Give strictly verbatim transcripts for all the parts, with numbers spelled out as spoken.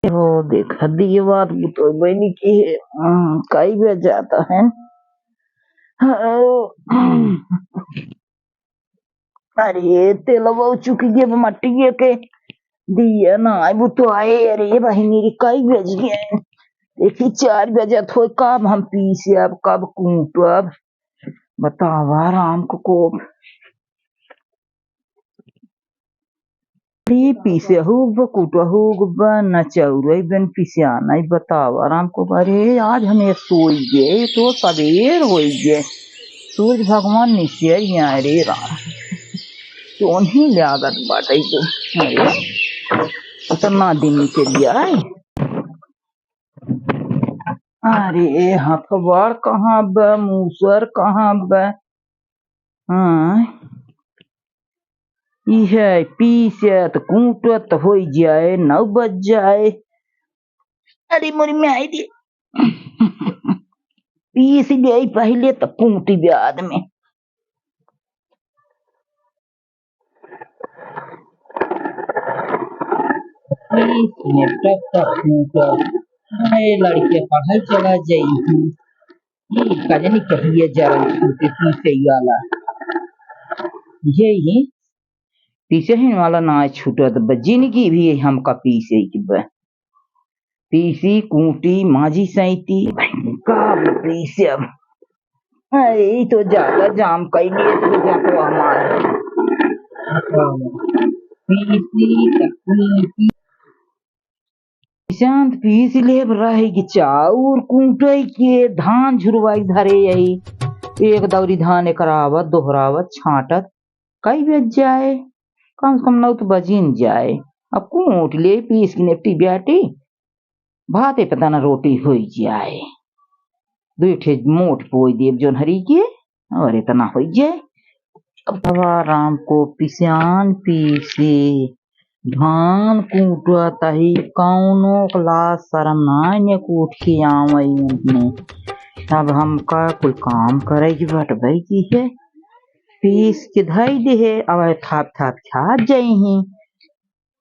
ओ, देखा, दिए बात बुतोय बनी की है। हम्म, कई बजात है। हाँ। अरे, तेलवा चुकी गए मट्टी के दिए ना, आए बुतोय। अरे बहिनी रे, कई बज गए? देखी, चार बजत होय, कब हम पीसे, अब कब कूटब? बतावा राम को कोप। री पीसे हुग ब, कुटो हुग ब, न चौरई बन पिसियाना, बतावा राम को। अरे, आज हमें सोई गए, तो सबेर होई गए। सूरज भगवान निसिया यहाँ रे राम। तो उन्हीं ले आगत बाटे तो। अरे, इतना दिन के लिए आए। अरे, हथवार कहाँ बा, मूसर कहाँ बा? हाँ, इहे पीसत कूटत होई जाए, नौ बज जाए। अरे मोरी माई रे, पीस ले पहिले त कूटी बाद में। पीस में टक टक कूटत, ए लड़के पढ़ाई चला जाई। ई का जानी कहिए जरल छूटे पीसे वाला। यही पीसे ही वाला ना छूटत बा, जिंदगी भी हमका पीसे के बा। पीसी, कूटी, माजी, सैती, का पीसे अब। अरे, ई तो ज्यादा जाम कइले, तो जा तो हमार। पीसी, तकनीकी। शांत पीस लेब रहे कि चाउर कूटै के, धान झुरवाई धरे यही। एक दौरी धान एकरावत, दोहरावत, छांटत, कई बज जाए, कम से कम नौ तो बजिन जाए। अब कूट ले पीस के नेपटी ब्याटी, भाते पता ना रोटी होई जाए। दुई ठे मोट पोई देब जोन्हरी के, और इतना होई जाए। अब तवा राम को पिसान पीसे, धान कूटत ही, कौनो क लाज शरम नाई ने कूट के आवई उन्हें। अब हमका कुल काम करे के बटबई की है, पीस के धई दे है, अब थाप थाप खात जाई ही।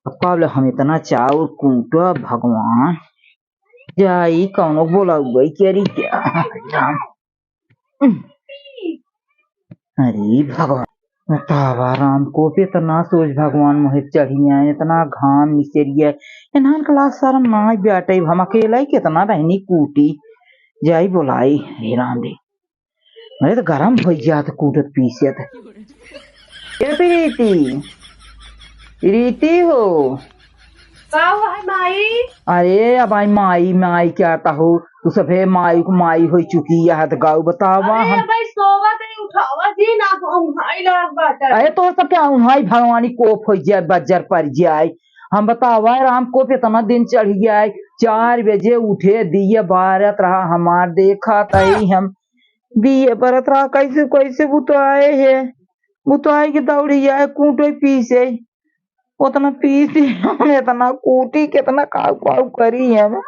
अब कब ले हम इतना चाउर कूटब भगवान, जाई कौनो बोलाउबई के री क्या। अरे भगवान, तावा राम को पे इतना सूरज भगवान मोहे चढ़िया, इतना घाम निसरिया, इन्हान का लाज शरम ना बाटे, हम अकेला ही कितना बहनी कूटी, जाई बोलाई, हे राम रे। अरे तो गरम हो जात कूटत पीसत। ए प्रीति, प्रीति हो। का हुआ है माई? अरे अब आई माई, माई क्या कहू, तू सभे माई को माई हो चुकी है, तो गाऊ बतावा अरे हम। भाई सोवा ते उठावा जी ना, हम उन्हाई लाग बाटे। अरे तो सब क्या उन्हाई भगवानी कोप हो जाए, बज्जर पड़ जाए। हम बतावा राम कोप इतना दिन चढ़ जाए, चार बजे उठे दिए बारत रहा हमार, देखा तई हम दिए बरत रहा, कैसे कैसे बुतवाए है, बुतवाए के दौड़ी आए, कूटे पीसे, उतना पीसे हम, इतना कूटी, कितना काऊ काऊ करी हम।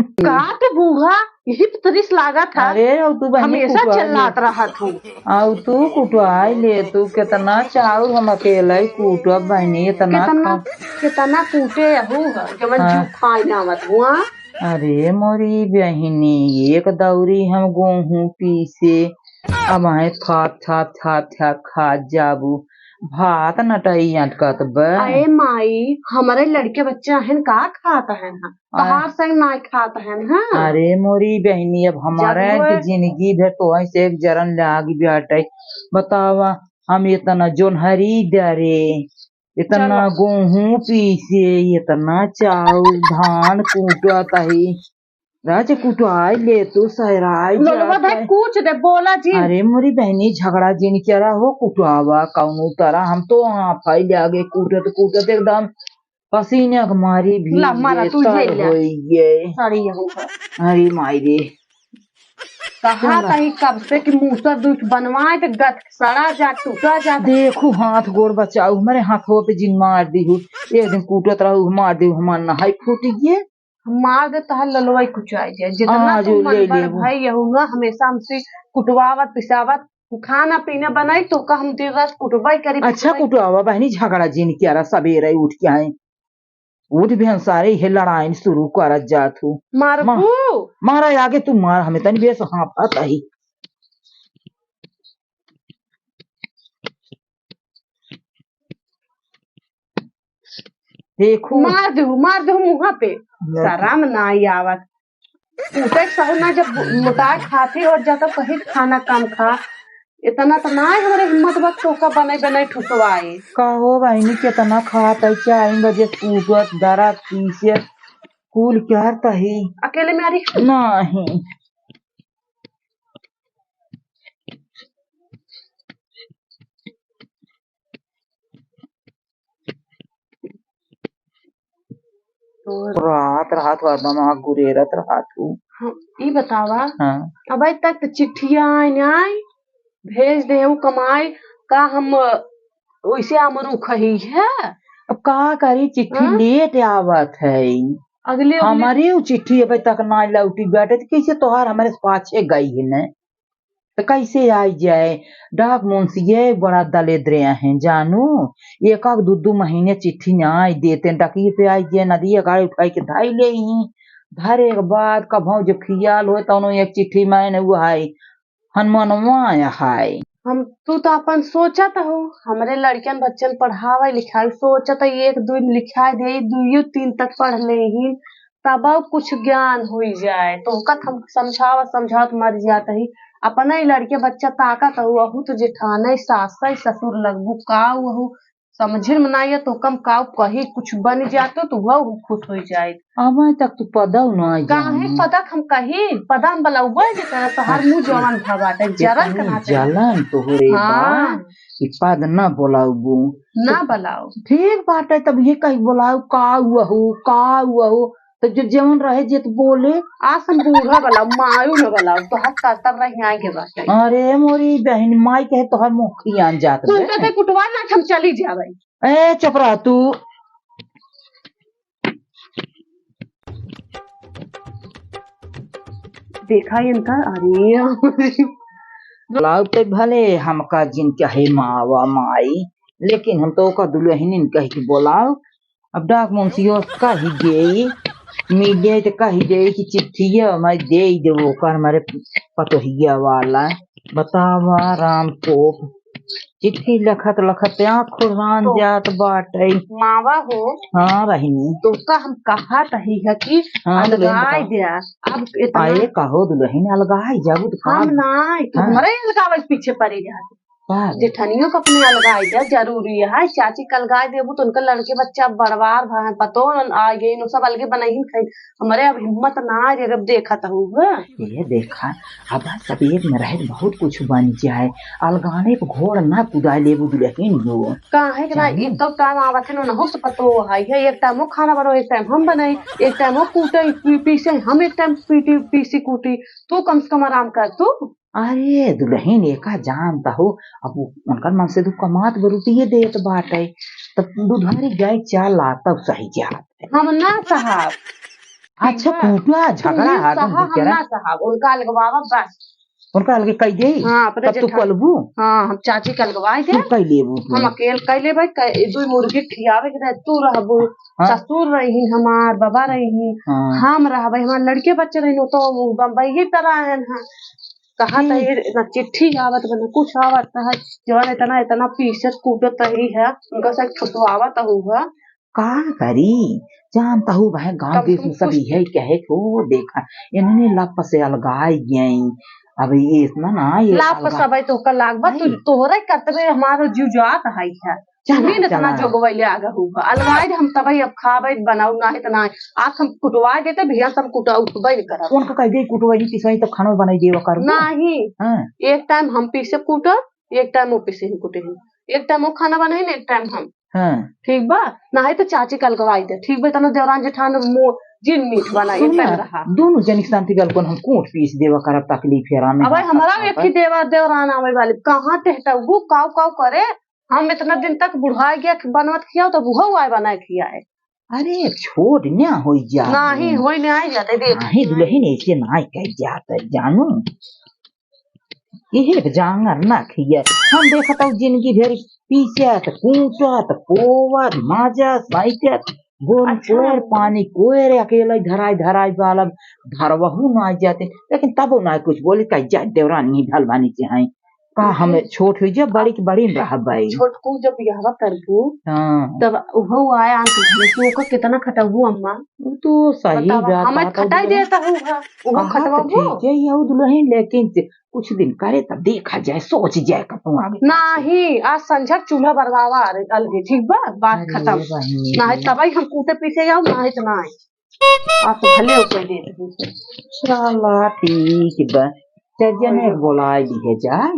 का तो बूढ़ा इही पे तरिस लागत है। अरे, और तू बहनी हमेशा कुटवाई चिल्लात ले। रहत हूँ। और तू कुटवाई ले, तू कितना चाउर हम अकेले ही कूटब बहनी, इतना कितना, खा- कितना कूटे अहू है, जवन हाँ। जू खाए ना आवत हुआ। अरे मोरी बहिनी, एक दौरी हम गोहूँ पीसे, अब आए थाप, थाप, थाप, थाप खात जाबू। भात नटई अटकत बा। अरे माई, हमरे लड़के बच्चे हन, का खात हन? आ- तहार संग ना खात हन, हाँ? अरे मोरी बहिनी, अब हमारे जब के जिंदगी भर तो ऐसे एक जरन लाग बाटे। बतावा, हम इतना जोन्हरी डरे, इतना चलो। गोहूँ पीसे, इतना चाउर, धान कूटत ही। राज कुटवाई ले तू, सहराई लोगवा जात भाई है। कूच दे, बोला जी। अरे मोरी बहनी, झगड़ा जिन करा हो, कुटवावा कौनो तरह। हम तो हाफाई लागे कूटत कूटत एकदम पसीने के मारी भीग ला, मारा, गए, तू ले तर ला। होई गए। साड़ी यहू है। अरे माई रे। कहा चला। कहीं कब से कि मूसर दूठ बनवाए तो गत सड़ा जा, टूटा जा। देखू हाथ गोड़ बचाऊ, हमारे हाथों पे जिन मार दी हूँ। एक दिन कूटत रहू, मार दी हूँ, हमार नहाई फूट गए। मार दे तहार ललवाई कुचाई जाए। जितना आज तू ले मन बड़ लेबू। भाई यहू ना, हमेशा हमसे कुटवावत पिसावत, खाना पीना बनाई तो का हम दिन रात कुटवाई करी, अच्छा कुटवाई। कुटवावा बहनी, झगड़ा जिन किया रहा, सबेरे उठ के आए। उठ भेनसारे हे लड़ाई शुरू करत जात हूँ। मारबू? मारा आगे तू मार, हमें तनी बेस हाँफत ही। देखू। मार देहू, मार देहू मुँहा पे। शरम नाई आवत। उठे सहू ना, जब मोटाए खाती हो जाता, कहीं खाना कम खा। इतना तो ना है हमरे हिम्मत बा तोका बने बने ठुसवाए। का हो बहिनी, कितना खात है, चार बजे कूदत, दरद, पीसे, कुल करत ही। अकेले में आ रही? नहीं। तो रात, रात हरदम आग गुरेरत रहत हूँ। हम, ई बतावा, हाँ। अब तक तो चिट्ठिया आइन, आइन, भेज दे उ कमाई, का हम वैसे अमरू खही है? अब का करी, चिट्ठी हाँ? लेट आवत है। अगले, अगले हमारे उ चिट्ठी अबे तक ना लौटी बाटे, तो कैसे तोहार हमारे पाछे गई है न? तो कैसे आई जाए? डाक मुंसिये बड़ा दलेद्रे हैं जानू, एक आध दू दू महीने चिट्ठी ना आई देते, डाकिए पे आई जाए, नदिया गाड़ी उठाई के धाई ले ही, धरे के बाद कभौ जो खियाल होए, तौनो एक चिट्ठी मायने वो है, हनुमानवा है। हम, तू तो अपन सोचत हो, हमरे लड़कन बच्चन पढ़ावे लिखावे, सोचत है एक दू लिखाई दे, दुइयो तीन तक पढ़ लेही, तब कुछ ज्ञान होई जाए। तो ओकत हम समझावत समझावत मर जात ही। अपना ही लड़के बच्चा ताकत हो, अहू तो जेठाने सास ससुर लगबू का, अहू समझिन में नाई है, तो कम काऊ कही कुछ बन जातो तो वह खुश हो जाए। अबे तक तू पदव ना काहे जानी। पदक हम कही, पदम बलौबे जे करे, तोहार मुंह अच्छा। जवान भा बाटे, जरन इतनी के ना चाही। जलन तोहरे बा हाँ। कि पद ना बोलाउबू। ना तो बलाओ। ठीक बाटे, तब ये कही बोलाउ, का हुआ हो, का हुआ हो, तो जो जवन रहे जे तो बोले। आज हम बूढ़ा बलाओ, मायू न बलाओ, तोहार करतब रही आगे बाटे। अरे मोरी बहन, माई कहे तोहर मुँह खियान जात कुल बे। कते कुटवा ना हम चली जावे। ए, चुप रह तू। देखा इनका, अरे। बोलाउ ते भले हमका जिन कहे मावा माई, लेकिन हम तो ओका दुलहिनिन कह के बोलाउ। अब डाक मुंसियो कही देई, मिल जाई तो कही देई कि चिट्ठिया मैं देई देबो ओकर हमारे पतोहिया वाला। बतावा राम कोप, चिट्ठी लखत लखत आँख खुरान तो जात बाटे। मावा हो। हाँ बहिनी। तो का हम कहा तही है कि हाँ, दुल्हन अलगाई बताओ। द्या। अब इतना आए कहो दुल्हन, अलगाई जाबू तो का? हम ना, हाँ। तुम्हारे अलगावे के पीछे पड़ी जात। का? जेठनियों को अपने अलगाई द्या, जरूरी है। चाची के अलगाई देबू तो उनका लड़के बच्चा बड़वार भा, पतो न आ गए, इन सब अलगे बनाई खाई। हमरे अब हिम्मत ना आ रे, अब देखत हउवे। ये देखा, अब सब एक में रहे बहुत कुछ बन जाए, अलगाने पे घोड़ ना कुदाए लेबू दुल्हन हो। काहे के ना, जाने। एक तो काम आवत है ना, ना हो सकतो है, ये एक टाइम वो खाना बनाओ, एक टाइम हम बनाई, एक टाइम वो कूटे, पी-, पीसे, हम एक टाइम पीटी, पीसी कूटी, तू कम से कम आराम कर तू। अरे दुल्हन एका जानत हो, अब उ-, उनकर मन से तू कमात बरूटिए देत बाटे, तब दुधारी गाय चार लाता सही जात। हम ना साहब। अच्छा, ठीक बा। कूटला झगड़ा तू हरदम साहब, हम बिगड़ा। ना साहब, उनका अलगवावा बस। उनका अलगे कई देई? हाँ, अपने तब तू जेठा-, कलबू? हाँ, हम चाची के अलगवाई दे। तू कई लेबू तू? हम अकेल कई लेबै, कई, दुई मुर्गी खियावे के रहे, तू रहबू, हाँ। ससुर रही हमार, बाबा रही, हाँ। हम रहबै, हमार लड़के बच्चे रही, तो वो बम्बई ही तरह है ना। कहा हम्म। तो ये ना चिट्ठी आवत बा, ना कुछ आवत है, जवन इतना, इतना पीसत कूटत रही है, उनका से छुटवावत हुआ। का करी? जानत हूँ भाई, गाँव तब देश तुम में सब कुछ यही कहे कि "ओ देखा, इन्होंने लप से अलगाई गई।" अब ये इतना ना, ये लप अलगा- से भाई तो का लाग बा, तू नहीं। तोहरे करतबे हमारो जीव जात है, है। चला, तू भी इतना चला। जोगवैले आगा हुआ। अलगाई हम तबई अब खाबे, बनाऊ ना इतना। आज हम कुटवा देते, भैया हम कुटा उठबे नहीं करब। उनका कह दे, कुटवा नहीं, पिसवाई तो खाना बनाई देवा करबो। नहीं। हाँ। एक टाइम हम पीसे कूटब, एक टाइम वो पीसे ही कूटे हैं। एक टाइम वो खाना बनाई ना, एक टाइम हम। हाँ। ठीक बा, नाही तो चाची के अलगवाई दे, ठीक बा, इतना देवरान जेठान मो-, जिन मीठ बना, सुन एक टाइम ना, रहा। दोनों जनी के शांति गल कौन हम कोट पीस देवा करब, तकलीफ है, राम में अब हाथ हमारा हाथ एक हाथ ही देवा देवरान आवे वाले, कहाँ टेहटा वो काव काव करे, हम इतना दिन तक बुढ़ा गया कि बनवत खियाओ, तब वो आए बनाए खियाए। अरे, छोड़ ना होई जा। नाही, होई ना आई जाते, देख। नाही, दुल्हन ऐसे ना कह जाता, जानू। इहे जांगर ना खिया। हम देखत हूँ जिंदगी भर पीसत, कूटत, पोवत, माजत, साइतत। गोर अच्छा। कोयर पानी, कोयर अकेले धराई, धराई बालब, धरवहू ना जाते, लेकिन तबो ना कुछ बोली, कह जा देवरानी ही भलवानी के हैं। का हमें छोट हुई जा, बड़ी के बड़ी न रह भाई। छोटकू जब बियाहवा करबू, हाँ। तब उहो आया आन के घर से, ओकर कितना खटबू अम्मा? वो तो सही बतावा, बात हमें है, खटाई तो देता हूँ, हाँ, उहो कहा तो खटबू। ठीक है, ये दुल्हन, लेकिन कुछ दिन करे तब देखा जाए, सोच जाए कब आगे। नाही, आज संझा चूल्हा बरवावा आ रही अलगे, ठीक बा, बात अरे खत्म। बहिनी। नाही तबई हम कूटे पीसे जाओ, नाही तो नाही। आज तो भले ऊपर दे दे। चला ठीक बा, चल जने बोलाई दिहे जाए।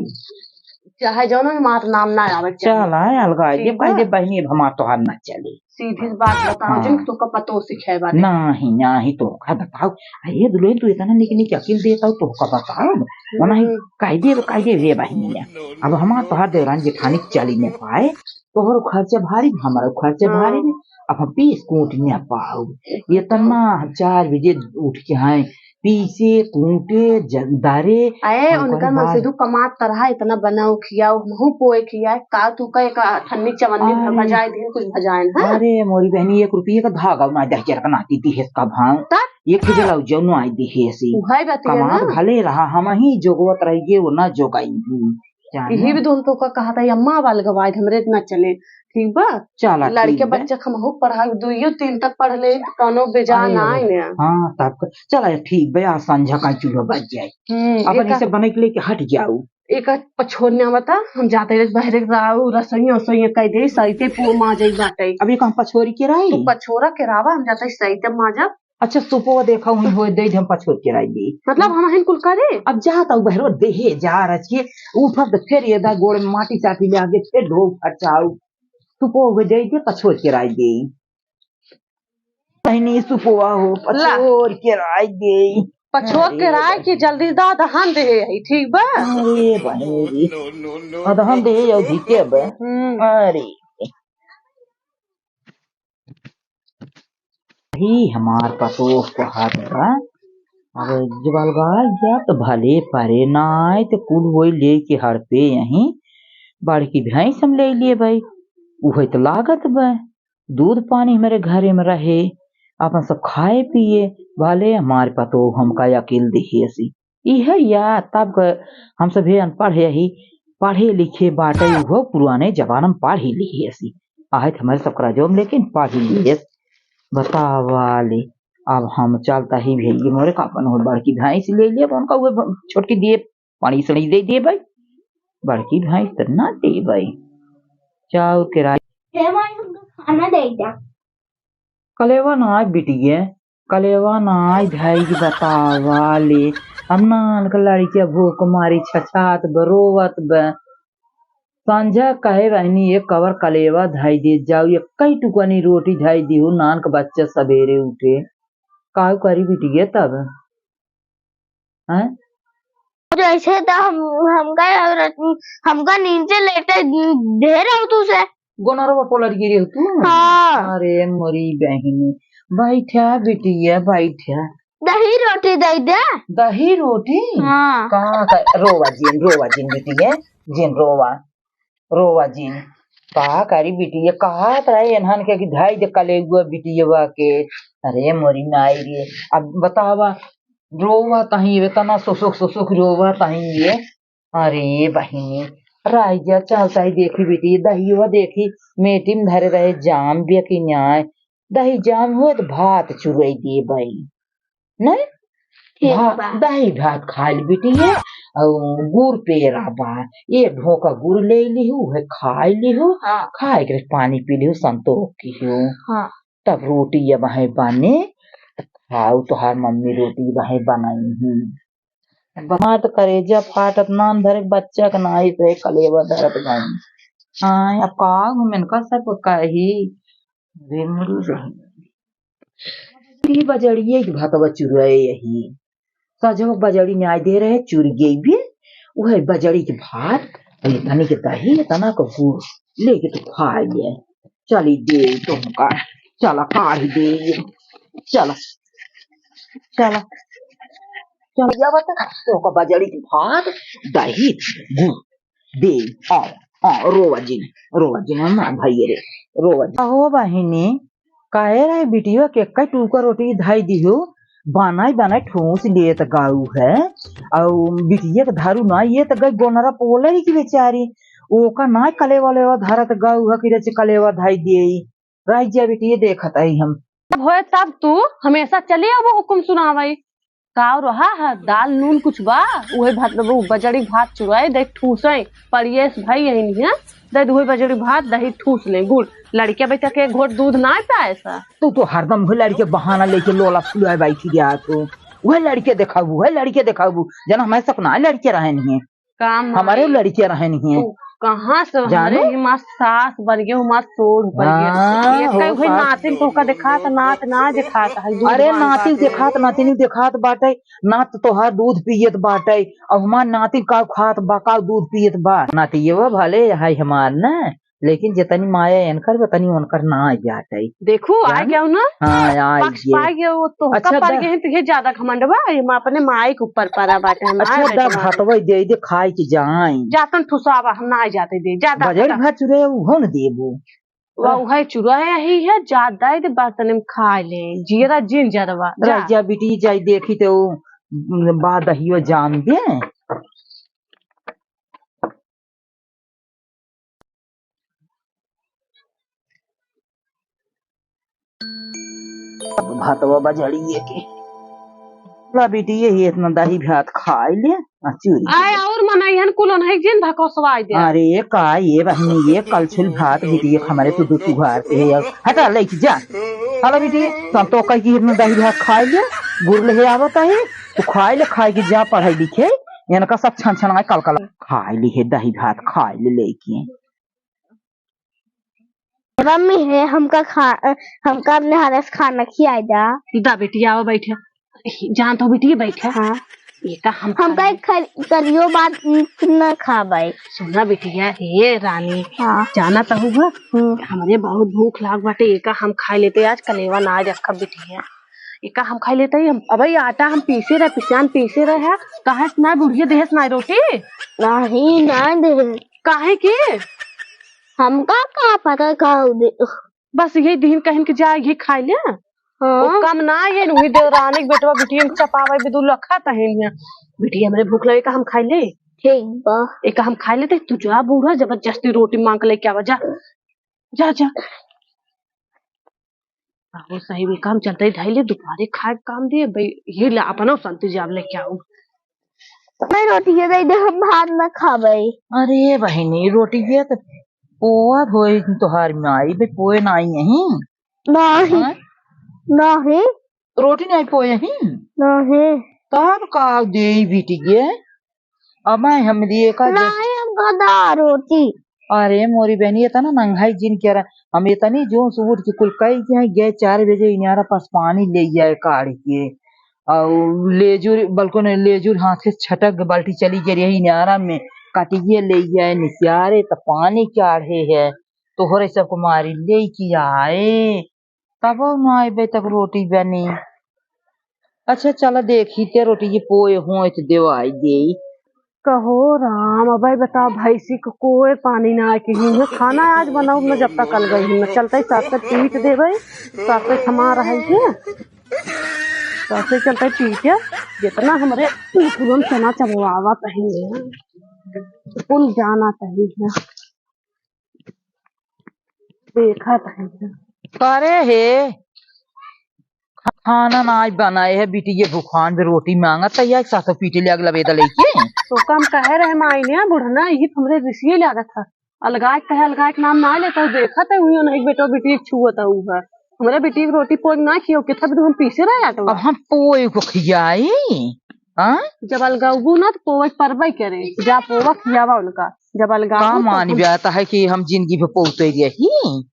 चाहे जौन मार नाम ना आवे, चला अलगा ये ठीक बा। पहले बहिनी, अब हमार तोहार ना चली। सीधी सी बात बताओ, हाँ। जिन तोका पतो सिखाए बाटे। नाही, नाही, तोका बताओ। अरे दुल्हन, तू इतना निक निक अकिल देता हो, तोका बताओ। वनाही हम्म। कह दे, कह दे रे बहिनी ने। अब हमार तोहार देवरान जेठानी के चली में पाए, तोहरो खर्चा भारी, हमारो खर्चा हाँ। भारी में। अब हम पीस कूट न पाओ। इतना हम चार बजे उठ के हैं, पीसे, कूटे, ज-, दरे, अरे, और उनका ओकरे बाद नसीबू कमात तरहा इतना बनाओ, खियाओ, हमहू पोए खियाए, का तू का एक ठन्नी चवन्नी भर अरे। भजाए दिन, कुछ भजाए ना। अरे, मोरी बहनी, एक रुपये का धागा ना दहिजर का नाती दिहेस का भाव। तब? एक ठे ब्लाउज जौन आई दिहेसी। उहाई बात है कमात ना। भले रहा, हम ही जोगवत रहिए, वो ना जोगाई। जाना। इही भी दोनों तो का कहा था, अम्मा वाल गवाए, हमरे ना चले, ठीक बा? चला, लड़के ठीक बा। बच्चा के हमहू पढ़ाई, दुइयो तीन तक पढ़ ले, तो कौनो बेजान अरे, ना आए ना। हाँ, तब क-, चला, ठीक बा, आज संझा का चूल्हा बच जाए। हम्म, अपन एक इसे बने के लेके हट जाऊ। एक पछोरने बता, हम जाते रहे बाहर के राऊ, रसोई, रसोई कह दे, सही ते पो-, माँ जाई बाटे। अभी कहाँ पछोरी के राई? तू पछोरा के रावा, हम जाते सही ते माँ जा। अच्छा, सुपवा देखा हुई होए, दे दे, हम पछोर के राई दी। मतलब, हम हिन कुल करे? अब जा, तो बहरो देहे जा रच के, उठब तो फिर ये दा गोड़ में माटी चाटी ले आगे, फिर ढोल फटाऊ। सुपवा हुए दे दे, पछोर के राई दी। बहनी, सुपवा हो, ला। पछोर के राई दी। पछोर अरे के राई बहनी। की जल्दी दा, दहन दे है, ठीक बा? अरे बहनी, अदहन दे है, अभी के बा? हम्म। अरे। ही हमार पतोह कहत बा, अब जब अलगाए जाब त भले परे ना आए, त कुल वही लेके हड़पे यहीं, बड़की भैंस हम ले लिए भाई, उहे त लागत बा, दूध पानी हमरे घरे में रहे, अपन सब खाए पिए, भले हमार पतोह हमका अकेल दिहे असी। इहे या तब क हम सभे अनपढ़ यही, पढ़े लिखे बाटे, उहो पुराने जमाना में पढ़ी लिहे असी। आहे त हमरे सब करा जो हम लेकिन पढ़ी लिहे। बतावा ले, अब हम चलता ही भैया मोरे का अपन हो बड़की भैंस ले लिए, अब उनका उहे ब-, छोटकी दिए, पानी सड़ी दे दिए भाई, बड़की भैंस त ना दे भाई। चाउर के राई। हे माई, हमका खाना दे जा। कलेवा ना बिटिया, कलेवा ना, आई भाई जी बतावा ले, हम नान के लड़किया भूख मारी छछात बा, रोवत बा। संझा कहे रहनी, एक कवर कलेवा धई दे जाऊ, एक कई टुकनी रोटी धई दिहु, नान के बच्चा सबेरे उठे, काऊ करी बिटिया तब? हैं? जैसे तो हम, हमका, हमका नींद से लेटे ढेर हो तू से। गोनरवा पलट गिरी हो तू? हाँ। अरे मोरी बहिनी, बैठा बिटिया, बैठा। दही रोटी दे दे। दही रोटी? हाँ। का, का, रोवा जिन, रोवा जिन बिटिया, जिन रोवा, रोवा जिन। का करी बिटिया, कहा त रहे एनहन के कि धाई दे कलेगुआ बिटिया के। अरे मोरी माई रे, अब बतावा, रोवा तहीं ये, तना सुसुक सुसुक रोवा तहीं ये। अरे बहिनी, राइजा चलता ही देखी बेटी, दहियो देखी, मेटी में धरे रहे जाम बिया कि न्याय। दही जाम हुए त भात चुरई देबई। नहीं? ठीक भा-, बा। दही भात खाइल बेटी है, और गुड़ पेरा बा। ये ढोका गुड़ ले लिहू, है खाई लिहू, हाँ। खाए के पानी पी लिहू, संतोष की हो। हाँ। तब रोटी ये बहे बने, त खाऊ तोहार मम्मी रोटी बहे बनाई ही। हमार त करेजा फाटत, नान धरे बच्चा के नाई से कलेवा धरत गई। हाँ, अब का घूमेन का सब कही, रे मरी रही। ई बजड़िए के भातवा चुराए यही। सजवा बजड़ी न्याय दे रहे, चुर गई भी। उहे बजड़ी के भात, ये तनी के दही, ये तना के गुड़, लेके तू खा ले। चली दे तुमका, चला काढ़ी दे, चला, चला, चला, या बता, तोका बजड़ी के भात, दही, गुड़ दे, आओ, आओ, रोवा जिन, रोवा जिन, हमार भैया रे, रोवा जिन। अहो बहिनी, काहे रे बिटिया के कई टूका रोटी धई दिहो, बनाई बनाई ठूस लेत गाऊ है। अउ बिटिया के धारू ना ये त गई गोनरा पोलरी की बेचारी, ओका ना कलेवा लेवा धरत गाऊ है कि रच कलेवा धई दिए। राई जा बिटिया देखत आई हम। अब होए तब तू हमेशा चली आबो हुकुम सुनावई। काव रहा है, दाल नून कुछ बा? उहे भात, वो बजड़ी भात चुराए, दे ठूसे, परियेस भाई यही नहीं है, दे उहे बजड़ी भात, दही ठूस ले, गुड़। लड़के बेटा के एक घोट दूध ना पाए सा। तू तो हरदम उहे लड़के बहाना लेके लोला फुलवाए बैठी गया तू। उहे लड़के देखाबू, उहे लड़के देखाबू। जना हमारे सपना लड़के रहे नहीं है। काम हमारे आई। लड़के रहे नहीं है। तू कहाँ से जानू? हमारे ही माँ सास बन गए, हमार सोढ़ बन गए। हाँ, ये हो कई भाई सास। नातिन तोहका देखात, नात ना देखात है, दूध अरे बांध नातिन बाटे। देखात, नातिन देखात बाटे, नात तोहार दूध पियत बाटे, अब हमार नातिन का खात बा, का दूध पियत बा। नातियवा भले है हमार न, लेकिन जितनी माया एनकर, उतनी ओनकर ना जाटे। देखू, आ जान? गया ना? हाँ, आ पक्ष गया। पाई गया, वो तो अच्छा, का पड़ दा-, गए हैं, तुझे ज्यादा घमंड बा, ये माँ अपने माई के ऊपर पड़ा बाटे, हम अच्छा, आए दा बेटवा। भातवा दे दे, खाए के जाए। जातन ठुसावा, हम ना जाते दे, ज्यादा बजड़ी खा। भात चुरे, उहो न देबो। वाह, उहे चुरा है, यही है, ज्यादा ही दे बर्तन में खा ले, जियरा जिन जरवा, जा। रह जा बिटी, जाई देखी तो बा दहियो जाम दे। भातवा बजड़िए के। ला बेटी, यही इतना दही भात खाई ले, आ चूरी। आए और मना इहन कुल नहीं जिन धकोसवाई दे। अरे का ये बहनी, ये कलछुल भात बेटी, ये हमारे तो दो सुघार के है यार। हटा ले के जा। हला बेटी, तुम तो कही कि इतना दही भात खाई ले, गुड़ ले आवत है, तू खाई ले, खाई के जा पढ़ाई लिखे, इनका सब छन छन आए कल कल। खाई ली है दही भात, खाई ले लेके। मम्मी है, हमका खा-, हमका अपने हाथ से खाना खियाई दा। दा बेटी, आओ बैठे। जान तो बेटी बैठे। हाँ। ये का हम हमका खाना एक खर-, करियो बात न खाबै। सुना बेटिया, हे रानी, हाँ। जाना तो हुआ, हम्म। हमरे बहुत भूख लाग बाटे, एका हम खाई लेते आज, कलेवा ना आज रखब बेटिया। एका हम खाई लेते ही, हम, अबे आटा हम पीसे रहे, पिसान पीसे रहे, कहा ना बुढ़िया देहस ना रोटी? नहीं, ना दे। काहे के? हमका का पता का दे। बस यही दिन कहिन के जा, ये खाई ले। हाँ। वो कम ना, ये नुही देवरानी के बेटवा बिटिया में चपावे बिदु लखा तहिन है। बिटिया हमरे भूख लगे का हम खाई ले? ठीक बा। एक हम खाई लेते, तू जा बूढ़ा, जबरदस्ती रोटी मांग के लेके आवा, जा। जा, जा। आहो, सही में काम चलता ही, ढाई ले, दोपहरे खाए काम दिए, भाई, ये ले, अपना शांति जाब लेके आओ। नहीं, रोटी ये दे दे, हम भात ना खाबे। अरे बहिनी, रोटी ये तो पोआ धोए तोहार माई, बे पोए नाई यही। नहीं। हाँ? नहीं। रोटी नहीं पोए ही? नहीं। तब का दे बिटिया? अब हमरी एका जे- नहीं, हमका दा रोटी। अरे मोरी बहनी, इतना नंगाई जिन के रहा, हम इतनी जोर से उठ के कुल कई के गए, चार बजे इनारा पास पानी ले जाए काढ़ के, और लेजुर, बल्कि लेजुर हाथ से छटक के बाल्टी चली गई रही इनारा में, कटिए ले जाए निसियारे, तो पानी काढ़े है, तोहरे सबको मारी ले के आए। तबो ना अइबे तक रोटी बनी। अच्छा, चला देखी ते रोटी ये पोए होए तो देवाई देई। कहो राम, अबे बताओ, भैंसी को कोई पानी ना आए के ही है। खाना आज बनाऊ मैं, जब तक कल गई हूँ, मैं चलते ही साथ से पीट देबे, साथ से थमा रहे थे, साथ से चलते पीट के, जितना हमरे कुलम चना चबवावा सही है, कुल जाना सही है। देखत है। करे हे, खाना ना आज बनाए है, बिटिया भुखान बे रोटी मांगत है, या सासो पीटे ले अगला बेदा लेके। तो कम कहे रहे माई ने, बुढ़ना यही हमरे रिसिये लागत है। अलगाए कहे, अलगाए के नाम ना लेता, देखत है, उही नहीं बेटो बिटिया छुअत है, उ है। हमरे बिटिया के रोटी पोज ना खियो, कितना भी हम पीसे रहे आटो। अब हम पोए को खियाई, हाँ? जब अलगाउबू ना तो पोवे परबे करे, जा पोवा खियावा उनका। जब अलगावो का तो मान हम जाता है कि हम जिंदगी भर पोते रही?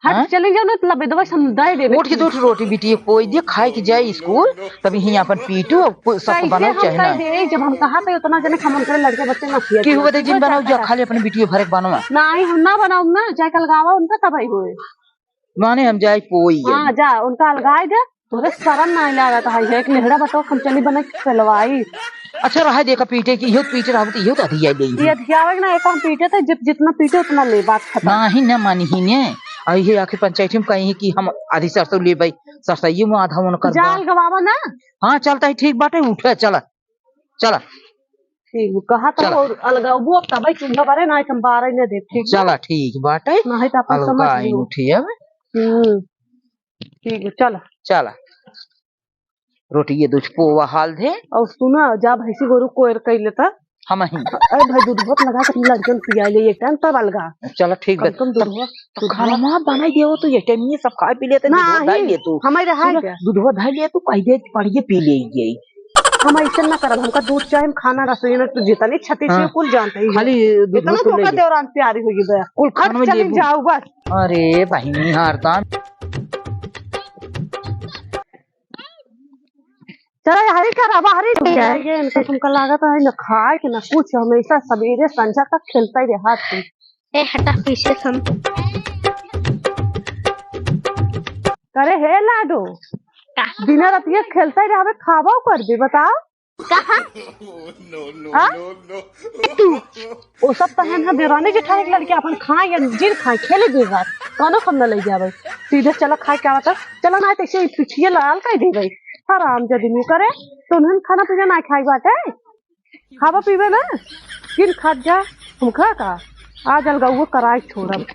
हट, हाँ? चले जाओ ना, तो लबेदवा से हम दे देबे। उठ के दो ठो रोटी बिटिया पोई दे, खाए के जाए स्कूल, तभी ही अपन पीटू, और कोई सबको कैसे बनाओ हम चाहे कर ना। दे, जब हम कहा थे उतना जने हम उनके लड़के बच्चे ना किया कि हुआ दे जिन बनाओ, जा खाली अपने बिटिया भरे के बनवा। नहीं, हम ना बनाओ ना, जाए कल गावा उनका तब आई होए। माने हम जाए पोई हाँ, अब। जा, उनका अलगाए दे। तोरे शरम नाहीं लागत है, एक लेहड़ा बताओ, हम चली बने खेलवाई। अच्छा, रहा देखा पीटे की, इहो पीटे रहबो तो इहो तो अधिया ले। ये अधियावे के ना, एक हम पीटे थे, जित-, जितना पीटे उतना ले, बात खत्म। नाहीं ना मानी ही ने, आई है आखिर पंचायती में कहीं कि हम आधी सरसों लेबै, सरसों में आधा उनकर जा बा। अलगवावा ना। हाँ, चलता है, ठीक बाटे, उठे, चला, चला। ठीक, कहा तो चला। और अलगवबो तबै चूल्हा बारे ना, हम बारे न देब, ठीक बा? चला, ठीक बाटे। नहीं तो अपन अलगा समझ आई लियो। उठी अब। हम्म, ठीक है, चला। चला। रोटी ये दूध पोवा हाल दे। और सुना, जा भैंसी गोरू कोयर कइ लेता। हम ही। अरे भाई, दूध बहुत लगा के अपने लड़कन पिया ले एक टाइम, तब अलगा। चला, ठीक बा। कम, कम दूध तब, हुआ, तब दूध खाना हुआ। माँ बनाई देवो तो ये टाइम ये सब खाए पी लेते, ना, दूध धाई ही, ले तू। हमारे रहा सुना, क्या? दूध धाई ले तू, कह दे, पढ़िए पी ले ये। हम ऐसे ना करब, हमका दूध चाहे, हम खाना रसोई में तू जितनी छती से हाँ। कुल जानते ही हो। खाली दूध इतना तो तो ले का ले। दौरान प्यारी होगी बे। कुल हट, खाना में चली लेबू। जाओ बस। अरे बहिनी हरदम। चला, हरी करा, बाहरी ठीक है। ये इनका तुमका लागत है ना खाए के ना कुछ, हमेशा सवेरे संझा तक खेलता ही रहा तुम। ए, हटा पीछे हम। करे हे लाडो, का? दिन रात ये खेलता ही रहबे, खाबो कर दे, बताओ। कहाँ? हाँ? तू, वो सब तो है ना, देवरानी जेठानी के लड़के अपन खाए या जिन खाए, खेले दिन रात, कौनो कम न ले जावे। सीधे चला खाए के आवता, चला ना, तो ऐसे पिछिए लाल कर देवे। हराम जदी यूं करे, तो उन्हन खाना पीना ना खाई बाटे, खाबा पीबे ना, जिन खात जा, हम खा का, आज अलगौओ कराई छोड़ब।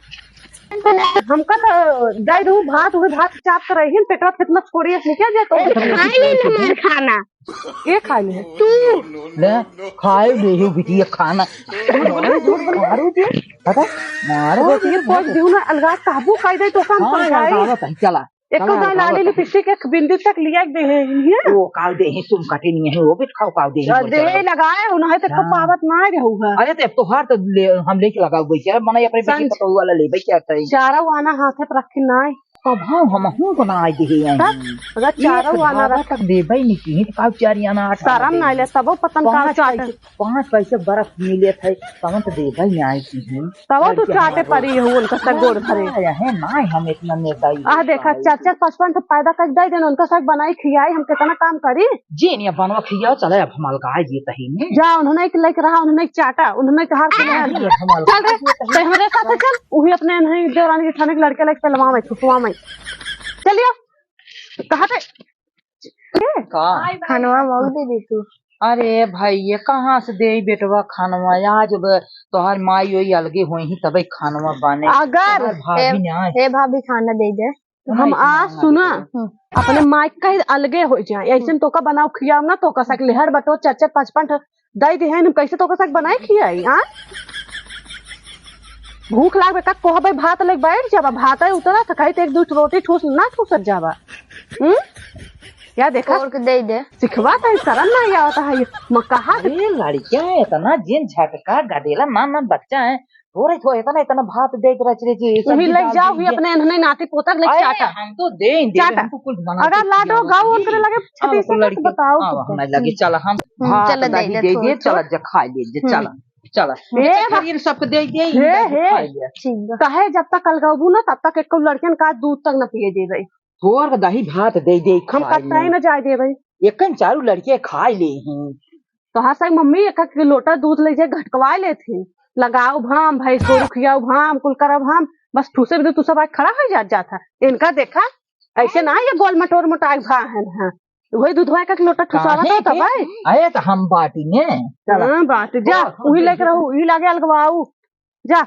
हमका तो दे दू भात, उहे भात चाप के रही, पेटवा कितना छोड़ी है, क्या जाए तो। खाए ले हमार खाना। के खाए ले? तू। ले, खाए ले ही बिटिया खाना। झूठ बोले, झूठ बोले। मारो दे, पता? मारो तो दे। ये कोई दियो ना, अलगा काबू कायदे तो काम हाँ, समझाई। अलगा बताई, चला। एको चला, दाई लाली अलगा बताई। लिपस्टिक एक बिंदी तक लिया के दे है, ये? वो काव दे है, तुम काटे नहीं है, वो भी खाओ काव दे है, और बोल दे चला। लगाए, उन्हें तक हाँ। पावत ना रहू है। अरे, तो तोहार तो ले, हम लेके लगाओ, भाई, क्या बनाई अपने बेटी सं- पतोहू वाला ले, भाई, क्या करें? चारा वाना हाथे पर रखे ना है। कब हम, हम हूँ को ना आए देहे हैं। तब अगर ये चारों तो आना भागत रख तक देबै नहीं की, तो काउ चारी आना आठ शरम आना ना ले, देहे। तबो पतन काउ पाँच चाट। पैसे, पाँच पैसे बर्फ मिले थे, तब तो देबै नहीं आए की हैं। तबो तू लड़कियाँ चाटे हमारे परी हो उनका सब गोड़ धरे। आया है ना, हम इतना निर्दयी आह, देखा, होता है। चार चार पाँच पाँच तो पैदा कर दे देन, उनका सब बनाई खियाई, हम कितना काम करी। जी नहीं, अब बनवा खियाओ, चले अब हम अलगाए ये तही में। जा, उन्होंने एक लाइक रहा, उन्होंने एक चाटा, उन्होंने एक हार के हाँ, लिया। ये हम अलगाए चल रे, ये तही तो हमारे साथ में। चल, वही अपने नहीं देवरानी जेठानी के लड़के लेके पेलवा में, फुफुआ में। चलियो, कहाँ पे? का? खानवा मऊ दे दे तू। अरे भाई, ये कहाँ से देई बेटवा खानवा? आज अब तोहार माई ओई अलगे होई ही तबे खानवा बने। अगर तोहार भाभी ए, ने आए। ए भाभी, खाना दे दे। हम नहीं, आज खाना सुना, दे दे। हम्म। अपने माई कहीं अलगे हो जाए, ऐसे तोका बनाओ खियाओ ना, तोका सक लेहर बटो चार चार पाँच पाँच दई दिहे, हम कैसे तोका सक बनाए खियाई, हाँ? भूख लागबे का कहबे, भात लेके बैठ जाबा, भात है उतरा तो कहीं तो एक दो रोटी ठूस ना ठूसत जाबा। हम्म? या देखा? तोड़ के दे दे। सिखवा तो शरम ना आवता है, ये म कहा अरे लड़किया, इतना जिन झटका गदेला, नान नान बच्चा है, थोड़े थोड़े इतना, इतना भात दे दे रच रे जी, उही सब्जी ले डाल जाओ, दे उही दे। अपने इन्होंने नाती पोता के ले अरे, चाटा। हम तो दे ही दे, चाटा। हम तो कुछ बना अगर के लाडो खिलाओ गाँव जी। उनके लगे हम तो छतीस लड़के बताओ हाँ, कुछ। हम नहीं लगे, चला हम हम्म, भात चला दे दही दे दे थोड़ा दे, सा। चला जा खा ले जे, हम्म। चला, चला। ए, अच्छा, बा- इन सबके दे दे, हे, इनका हे। खा ले। ठीक बा। कहे जब तक अलगाबू ना, तब तक एको लड़कन का दूध तक न पिए देबे। थोड़ के दही भात दे दे, हम खा कतई ले। न जाए देबे। एकन चारू लड़के खा ले ही। तोहार संग मम्मी एक एक लोटा दूध ले जाए घटकवाए लेत ही, लगाओ भाम, भैंस गोरू खियाओ भाम, कुल करब भाम, बस ठूसे भी तो तू सब आज खड़ा हो जात, जात है। इनका देखा, ऐसे ना ये गोल मटोर मोटाई भा है ना, वही दूधवा एक एक लोटा ठुसावा काहे तो के? तबाई। अरे तो हम बाटी ने। चला। हाँ, बाटी जा, हाँ, हाँ, उही जा, लेके जा। रहू, उही लागे अलगवाऊ। जा।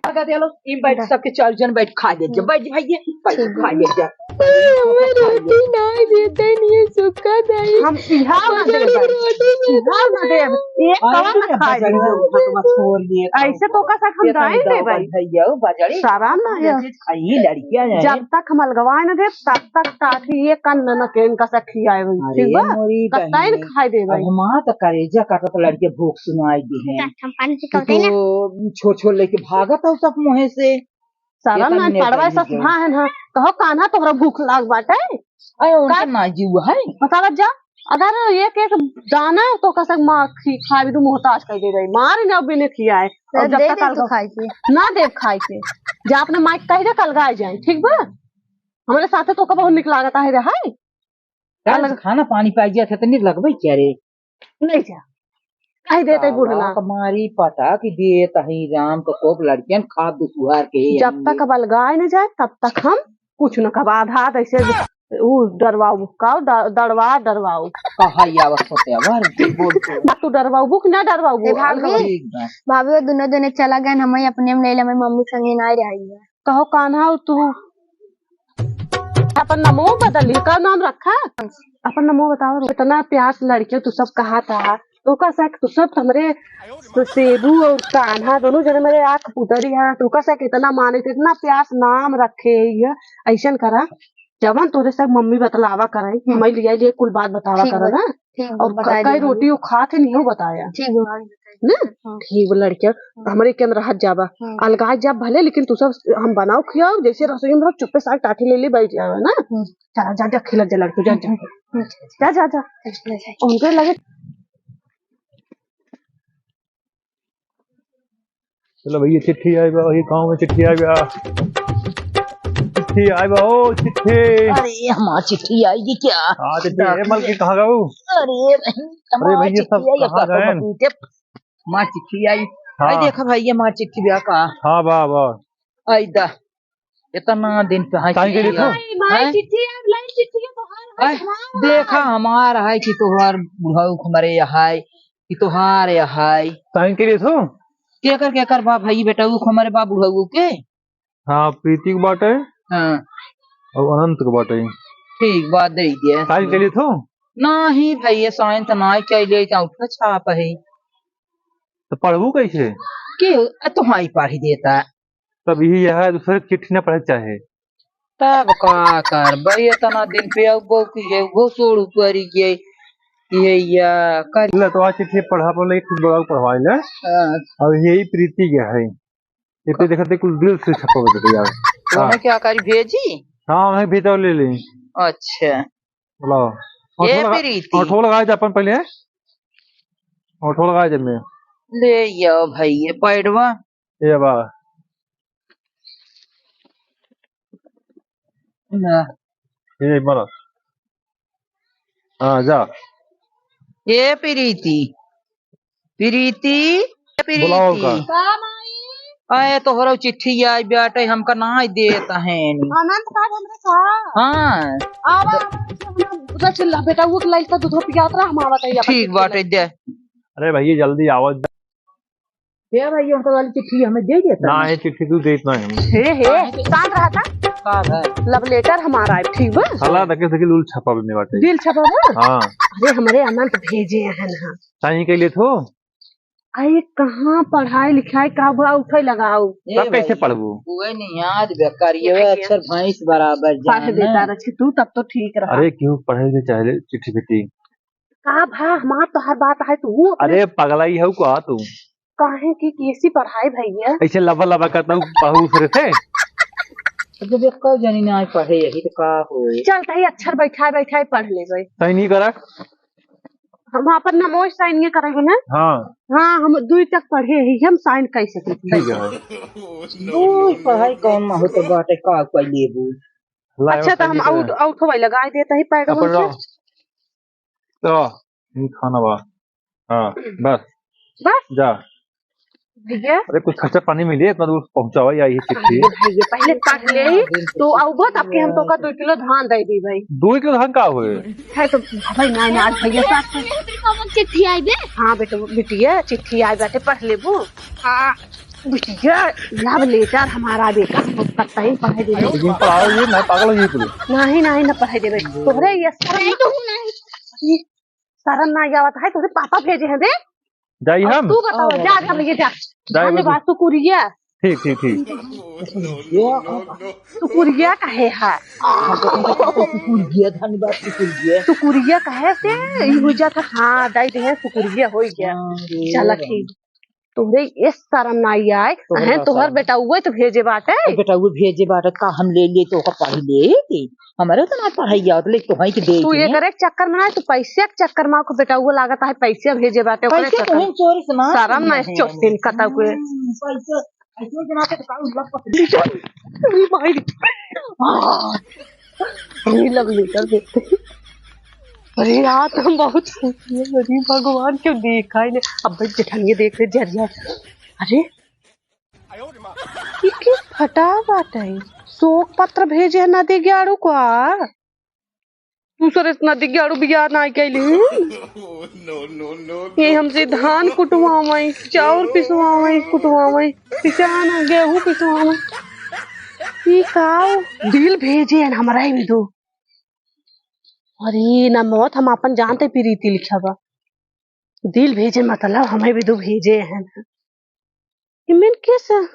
लगा दे लो, ई बैठ जा। सबके चार जन बैठ खा ले जा। बैठ भाई, ये बैठ खा ले जा। हमारे रोटी ना देते नहीं, सुखा दही। हम इहा ना देब। इहा ना देब। एक अरे कवा ना खाए देब। छोड़ दिए। ऐसे तो का साथ हम ये दाएं कहीं देबे। भैया, ओ बजड़ी। शरम ना ये है। चीज खाई लड़कियां हैं। जब तक हम अलगवाए ना देब, तब तक टाटी ये कन्न न के इनका से खियाए हुई। अरे ठीक बा? मोरी कत्ता बहन। खाए देबे। अब हमार तो करेजा काटत लड़के भूख सुनाई दी है। हम पानी से तू कहते हैं ना। तो छोड़ छोड़ लेके भागत हो सब मुँहे से। सारा केतना ना निर्दयी पड़वा है। ससुरा है ना। कहो कान्हा तोहरा भूख लाग बाटे। अरे उनका का ना जीव है। बतावा जा। अगर एक एक दाना तो कसक माँ खी-, खाए भी तू मोहताज कर दे रही। मार ना बिने खियाए। और तो जब दे तक दे तू अलगा खाए के। ना दे खाए के। जा अपने माई के कह दे कल गाय जाए, ठीक बा? हमारे साथे तो का बहुत निक लागत है रे, हाय। काहे कल से खाना पानी पाई जात है तो निक लगबे क्या रे? नहीं जा। कहि देत है बूढ़ना। ताला क मारी पटा कि देत ही राम क कोप लड़कियन खा दुसुहार के जब अंडे। तक अब अलगाए न जाए, तब तक हम कुछ न कब आधा आध ऐसे उ डरवाऊ का द-, दड़वा डरवाऊ। कहा आवत होते अब हर बोल के। ना तू डरवाऊ कि ना डरवाऊ? ए भाभी, ठीक बा। भाभी वो दोनों जने चला गए, हम अपने में ले ले, हमारी मम्मी के संगे ना रही है। कहो कान्हा तू अपन नमो बदली, का नाम रखा? अपन नमो बताओ। इतना प्यास लड़के तू सब कहा था, तो का सक तू सब हमरे सेबू और कान्हा दोनों जने मेरे आँख पुतरी है, तो का सक इतना माने थे, इतना प्यास नाम रखे है, ऐसन करा जवन तोरे सब मम्मी बतलावा करे, हम्म। हमें लिया लिए कुल बात बतावा ठीक करे बा, ना। ठीक बा, और बताई कई देबो। रोटी वो खा के नहीं हो बताया। ठीक बा, बताई ना? हाँ। ठीक बा लड़किया, हाँ। हमरे के अंदर रहत जाबा, हाँ। अलगाए जाब भले, लेकिन तू सब हम बनाओ खियाओ, जैसे रसोई में चुप्पे साथ टाटी ले ले बैठ जाओ ना। हम्म। चला जा, जा, खेलत जा लड़की, जा, जा। हम्म। जा, जा, जा। अच्छा, अच्छा। उनके लगे चलो भैया, चिट्ठी आई बा, वही गाँव में चिट्ठी आई बा। चिट्ठी आई बा, ओ चिट्ठी। अरे, हमार चिट्ठी आएगी क्या? हाँ, चिट्ठी, ए, मलकिन, कहाँ गऊ? अरे, अरे हमार भैया, सब चिट्ठी आई, कहाँ गए? हमार चिट्ठी आई। हाँ। आई देखा भैया, हमार चिट्ठी बा का? हाँ, बा, बा। आई दा। इतना दिन पे है साइन के लिए चिट्ठी था? आई, माई हैं? चिट्ठी आई, लाई चिट्ठी है, तोहार है, हैं? हाँ। देखा, हमार है कि तोहार बुढ़ऊ हमारे यहाँ है, कि तोहार यहाँ है। साइन के लिए थो? केकर, केकर बा भाई बेटा, ऊ हमारे बा बुढ़ऊ के? हाँ, प्रीति के बाटे। हाँ। और अनंत के बाटे। ठीक बात, दे दिया। साइन के लिए थो? नहीं भैया, साइन तो ना कैले, तो उठा छाप है। तो पढ़बू कैसे? के, आ, तो हाँ ही पढ़ देता। तब यही है, दूसरे के चिट्ठी ना पढ़े के चाहे। तब का करबे, इतना दिन पे अब बहू की है, वो सोड़ ऊपर ही गए। ये या कर ले तो आज चिट्ठी पढ़ा पर ले, खुद बड़ा पढ़वा ले। हाँ। और यही प्रीति के है। ये पे देखते कुल दिल से छपा देते यार। तो हाँ। उन्हें क्या करी, भेजी? हाँ, उन्हें भेजा ले ले। अच्छा। बुलाओ। ए ऑटो लगा-, प्रीति। ऑटो लगाए जा अपन पहले। ऑटो लगाए जा मैं। ले आओ भाई, ये पैडवा। ए बा। ना। ए, मारा। हाँ, जा। ए प्रीति, प्रीति, प्रीति। बुलाओ का? का माई? अरे, तोहरो चिट्ठी आई बाटे, हमका ना देत हैं। अनंत का हमरे का? हाँ। आवा, उधर चिल्ला, बेटा, वो लाई का दूध पियावत रहा, हम आवत है, ठीक बाटे, दे। अरे भैया, जल्दी आवत। हे भैया, उनका वाली चिट्ठी हमें दे देता ना, है। ये चिट्ठी तू देत ना है। हे, हे, काहे के? शांत रहा था। का है? लव लेटर हमारा है, ठीक बा? साला तके से लूल छपा भी नहीं बाटे। दिल छपा बा? हाँ। अरे, हमारे अनंत भेजे हैं ना। साइन के लिए थो? अरे, कहाँ पढ़ाई लिखाई का बा, उठे लगाओ। ए तब कैसे भाई, पढ़बू? कोई नहीं, आज बेकार, ये ये देखिए। अक्षर भैंस बराबर पढ़ जान देता ना। रची तू, तब तो ठीक रहा। अरे, क्यों पढ़े के चाहे चिट्ठी बेटी? का भा, हमार तोहार बात है, तू अपने अरे, पगलाई हऊ का तू? काहे की कैसी पढ़ाई भैया? ऐसे लबा लबा करता हूँ, पढ़ू फिर से। जब एक कौ जनी ना पढ़े, यही तो का होई? चल, तही अक्षर बैठाए बैठाए पढ़ लेबै। सही नहीं करा। हम अपन नमोज साइन ये करेंगे ना? हाँ। हाँ, हम दुई तक पढ़े ही, हम साइन कर सके। ठीक है। दूर पढ़ाई कौन मा होत बाटे, का कर लेबू? ला, अच्छा, तो हम साइन आउट, करा। आउट होवे लगाए देता ही पैडवा अपन से। रहो। तो, ये खाना बा। हाँ, बस। बस? जा। भैया। अरे, कुछ खर्चा पानी मिली, इतना दूर पहुँचावा, या ये चिट्ठी। अरे भैया, पहले पढ़ ले, तू आउबो, तब के हम तोका दो किलो धान दे दी भाई। दो किलो धान का होए? है तो भाई, ना, ना, आज भैया साथ में। चिट्ठी आई बे? हाँ, बेटो, बिटिया, चिट्ठी आई बाटे, पढ़ लेबू। हाँ। बिटिया, love letter हमारा बेटा, हम कतई पढ़े देबे। लेकिन पढ़ाओ ये, मैं पागल हो गई कुल। नहीं, नहीं, ना पढ़े देबे। तोहरे ये शर्म नहीं, तो हूँ नहीं। ये शर्म ना आवत है, तोहरे पापा भेजे हैं बे। जाई और हम? तू बताओ, जा, जा, भैया, जा। जाई धन्यवाद, बस। शुक्रिया। ठीक, ठीक, ठीक। शुक्रिया कहे है। शुक्रिया, धन्यवाद, शुक्रिया। शुक्रिया कहे से ई हो जाता, हाँ, दाई दे, शुक्रिया हो गया। हाँ, रे चला राम। ठीक। तोहरे ये शर्म ना आए, तोहर अहें, का तोहर शर्म? बेटा उहे तो भेजे बाटे। ए, बेटा उहे भेजे बाटे, का हम ले लिए तो ओका पढ़ ले, हमरे तो ना पढ़ाई आवत, ले तो हई के दे तू के। ये करे चक्कर में ना, तू पैसे के चक्कर में, ओकर बेटा उहे लागत है, पैसे भेजे बाटे, ओकरे पैसे चक्कर तो में। हम चोरी से ना शर्म ना, नहीं, चोटिन कता हुए। हम्म, पैसे, पैसे के नाते तो का उल्लक पकड़। अरे भाई, आ, ये love letter देते। अरे यार, तो हम बहुत खुश हैं। अरे भगवान, क्यों देखा ही नहीं। अब भाई जेठनिया देख ले, जर जाए। अरे, ये के फटा बात है? शोक पत्र भेजे है नदी ग्याड़ू का। दूसरे से नदी ग्याड़ू बियाह ना कैली। ये हमसे धान कुटवावई, चाउर पिसवावई, कुटवावई, पिसान, गेहूं पिसवावई। ई का दिल भेजे हैं हमरा ही भी दो। अरे ना मौत, हम अपन जानते प्रीति लिखा बा। दिल भेजे मतलब हमें भी दो भेजे हैं। इमेन किस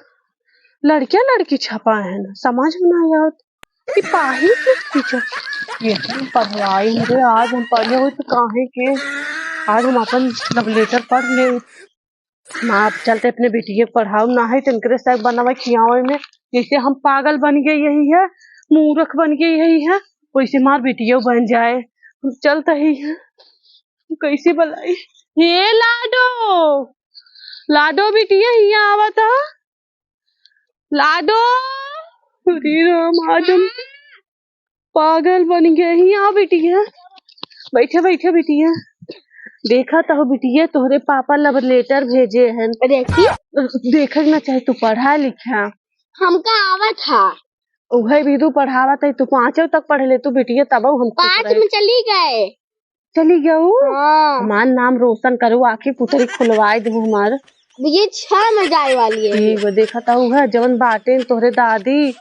लड़किया लड़की छपा है ना, समझ में ना आवत। कि पाही के पीछे ये हम पढ़वाई रे, आज हम पढ़े हुए तो काहे के, आज हम अपन love letter पढ़ ले। ना, अब चलते अपने बिटिया के पढ़ाओ, ना है तो इनकरे सब बनावे खियावे में, जैसे हम पागल बन गए यही है, मूर्ख बन गए यही है, वैसे हमार बिटिया बन जाए। हम चलते ही है, कैसे बुलाई? हे लाडो, लाडो बिटिया, हियाँ आवत ह। लाडो, अरे राम, आज हम पागल बन गए। हियाँ आओ बिटिया, बैठे बैठे बिटिया। देखा तो बिटिया, तोहरे पापा love letter भेजे हैं। देखी? देखे ना चाहे तू पढ़ा लिखा। हमका आवत हा। उहे भी तू पढ़ावत है, तू पाँचों तक पढ़ ले तू बिटिया, तब हम खुश पाँच रहे। में चली गए। चली गऊ? हाँ। हमार नाम रोशन करू, आँखी पुतरी खुलवाए देबू हमार। ये छह में जाए वाली है। ठीक बा, देखा त उहे जवन बाटे तोहरे दादी,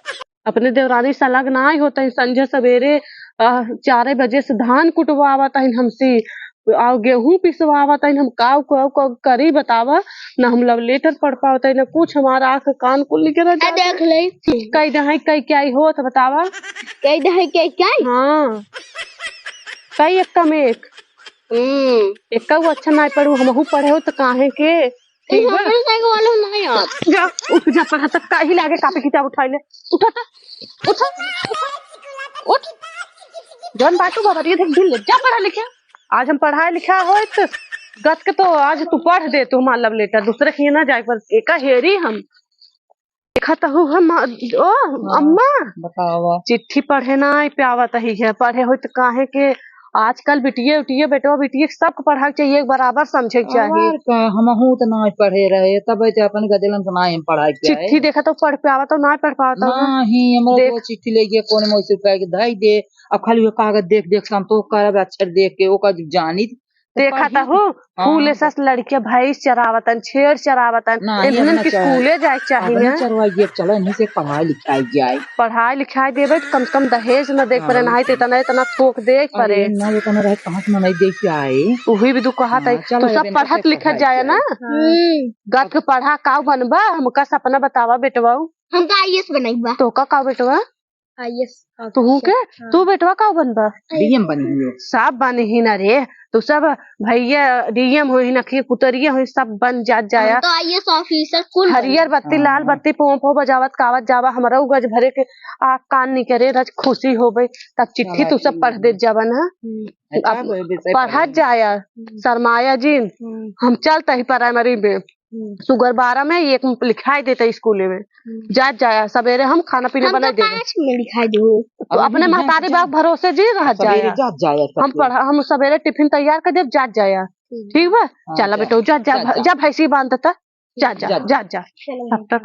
अपने देवरानी से अलग नाई होत है। संझे सवेरे, अ, चारे बजे से धान कुटवावत है हमसे, अउ गेहूं पिसवावत है। हम काउ, काउ, काउ करी बतावा, ना हम love letter पढ़ पावत है, ना कुछ। हमार आँख कान कुल निकल आ, जात है। देख ले। कई दहाई कई क्या ही होत बतावा? कई दहाई कई क्या ही? हाँ। कई एक्का में एक। हम्म। एक्का वो अच्छा नाई पढ़ू, हमहू पढ़े हो तो काहे के? ठीक बा? हमरे साइकिल वाला नहीं यार। जा, उठ जा, पढ़ा तक काहे लागे, कापी किताब उठाई ले। उठा ता, उठा, उठ। जौन बाटू बाबा, ये देख दिल ले, जा पढ़ा लिखा। आज हम पढ़ाई लिखा होइत, गत के तो आज तू पढ़ दे, तू हमार love letter, दूसरे के ना जाए पर एका हेरी हम। देखत हूँ हम, ओ, हाँ, अम्मा, बतावा। चिट्ठी पढ़े ना आए, प्यावत ही है, पढ़े होइत काहे के आजकल बिटिये उटिये, बेटवा बिटिये सबके पढ़ाई के चाहिए, एक बराबर समझे के चाहिए। और का, हमहू तो ना पढ़े रहे, तब तो अपन गदेलन के ना हम पढ़ाई के चिट्ठी चाहे। देखत हो, पढ़ प्यावत हो, ना पढ़ पावत हो। नहीं, हमरा देख। वो चिट्ठी ले गया, कोने में उसे कह के धई दे, अब खाली वो कागज देख देख संतोष करब, अक्षर देख के, ओकर जानी देखा पढ़ी। त हो, हाँ। फूल सस लड़के भैंस चरावतन, छेड़ चरावतन, ना, ये इन्हन अपना के चरा-, स्कूले जाए के चाही अपने ना। चरवाइए के चलो, इन्हीं से पढ़ाई लिखाई जाए। पढ़ाई लिखाई देबे त कम से कम दहेज न देख परे, हाँ। नहीं त इतना, इतना थोक दे परे। अरे, ना, ये तो ना रहे, कहाँ से ना नहीं देख के आए। उही भी तू कहत है, हाँ, चलो, तू सब इनका पढ़त से लिखत पढ़ाई जाए जाए। ना। हम्म। गत के पढ़ा काउ बनबा, हमका सपना बतावा बेटवा। हमका आईएएस बनाई बा। तो का काउ बेटवा? आईएएस तू के? हाँ। तू बेटवा का बनबा? डीएम बनी हुई। सब बनी ही ना रे, तू सब भैया डीएम होई ना, कि पुतरिया होई, सब बन जात जाया। हम तो आईएएस ऑफिसर कुल हरियर बनी। बत्ती, हाँ, लाल हाँ। बत्ती, पों पों बजावत कावत जावा, हमरा उ गज भरे के आँख कान निकरे, रज खुशी होबे, तब चिट्ठी चला तू सब ठीक पढ़ है। देत जावा ना। हम्म। अच्छा, अब कोई विषय पढ़त पढ़े। जाया, हम्म। शर्माया जिन, हम्म। हम चलत ही प्राइमरी में। हम्म। सुगर बारह में एक लिखाई देता स्कूले में। हम्म। जात जाया, सबेरे हम खाना पीना हम तो बनाई देबे। पाँच में लिखाई देबो। तो अपने महतारी बाप भरोसे जी रहत जाया। सबेरे जात जाया हम सबके। पढ़ा, हम सबेरे टिफिन तैयार कर देब, जात जाया। हम्म। ठीक बा? हाँ, चला जा। बेटो, जा, जा, जा, जा। जा भैंसी बांध देता। जा, जा, जा, जा। जा, जा। चलो, तब तक।